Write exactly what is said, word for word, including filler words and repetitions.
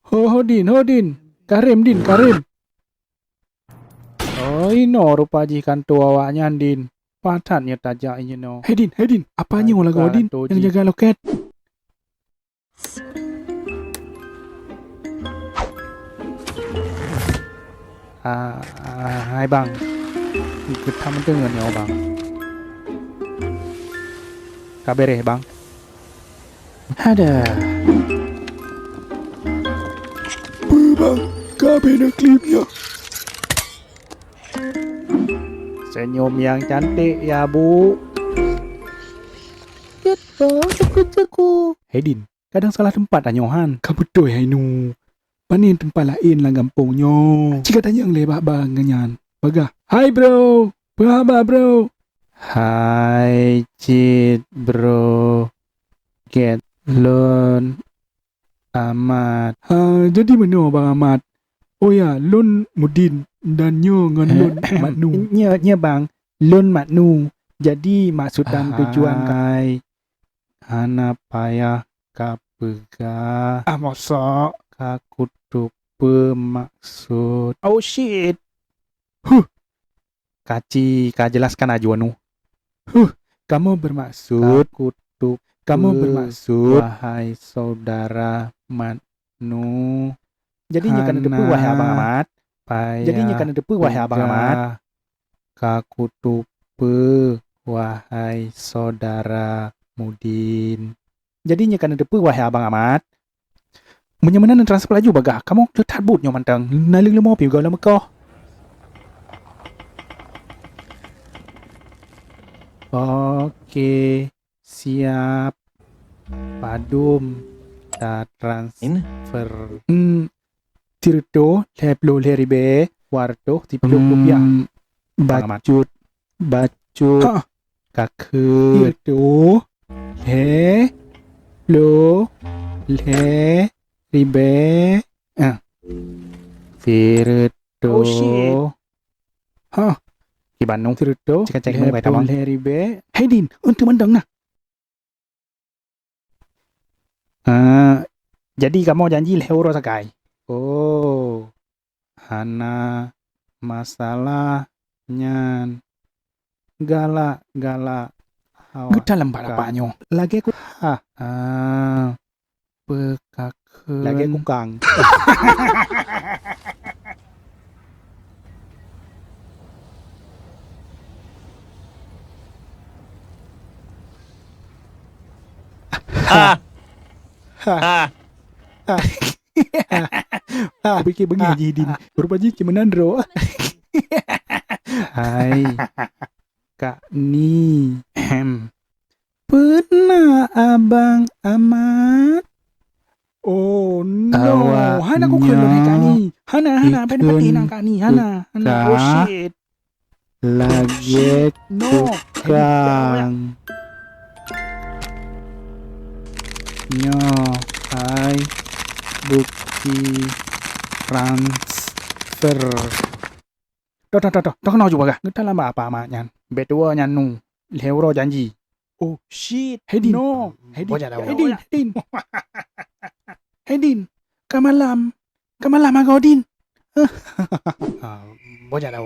Ho, ho, Din, ho, Din. Karim, Din, Karim. Oh, inoe rupa jih kantô awaknyan, Din. Patat nyoe tajak inoe. Hei, Din, hei, Din. Apa nyoe lagoe, Din, nyang jaga lokét? Ah, ah, hai bang. Geutam deungon nyoe bang. Ka beres bang. Ada. Peue bang, ka bina klip nyoe. Senyum yang cantik ya bu. Lihat bang, cukup jago. Hei Din, kadang salah tempat tanyoe han. Ka beutôi hai nu. Pane teumpat laén lam gampông nyoe. Cit ka tanyong lé bak bang nyan. Bagah. Hai bro. Peue haba bro? Hai cit bro. Get lôn Amat. Ha, jadi meunoe bang Amat. Oh ya, lôn Mudin dan nyoe ngon lôn Mat Nu. Nyoe, nyoe bang, lôn Mat Nu. Jadi maksud dan tujuan ka- Hai. Hana payah kapeugah. Ah, mosok. Ka kutupeue maksud. Oh shit. Huh. Kaci, ka jelaskan aju anu. Huh, kamoe bermaksud. Ka kutupeue, kamoe bermaksud. Wahai saudara Mat Nu. Jadi nyoe ka neuteupeue wahai abang Amat. Jadi nyoe ka neuteupeue wahai abang Amat. Ka kutupeue wahai saudara Mudin. Jadi nyoe ka neuteupeue wahai abang Amat. Meunyoe meunan neutransfer laju bagah, kamoe le that buet nyoe mantong. Naleueng leumo pih geuh lam meukoh. Oke. Siap. Padum ta transfer. Hmm, sireutoh lhèe ploh lhèe ribèe dua reutôh siplôh rupiah. Hmm, bacut, bacut. Ha. Ka kheun. Sireutoh lhèe ploh lhèe ribèe. Ah. Sireutoh. Oh, shit. Ha. Kiban nu. Sireutoh. Cek-cek nu, lhèe ploh lhèe ribèe. Hei Din, untuk mandang nah. Ah, jadi kamoe janji lhèe uroe sagai. Oh, hana masalah nyan. Galak-galak awak. Geutanyoe lam bak nyoe. Lagèe ku- ha. Ah, peue ka kheun. Lagèe kukang. Ha. Ha. Ha. Ha. Kupike beungéh jih Din. Rupa jih cit meunan droe. Hai. Kak Ni. Ahem. Peue na Abang Amat? Oh no. Awak hana kukheun lôn hai Kak Ni. Hana, hana, patéh-patéh na Kak Ni. Hana, hana. Oh shit. Lagèe tukang. Nyoe hai bukti transfer. Toh, toh, toh, toh, toh keunoe ju bagah. Geutanyoe lam bak apa mak nyan? Bèk tuwoe nyan nu. Lhèe uroe janji. Oh shit. Hei Din. No. Hei Din. Bojah dah. Hei Din. Hei Din. Hei Din. Ka malam. Ka malam agoe Din. Ah, bojah dah.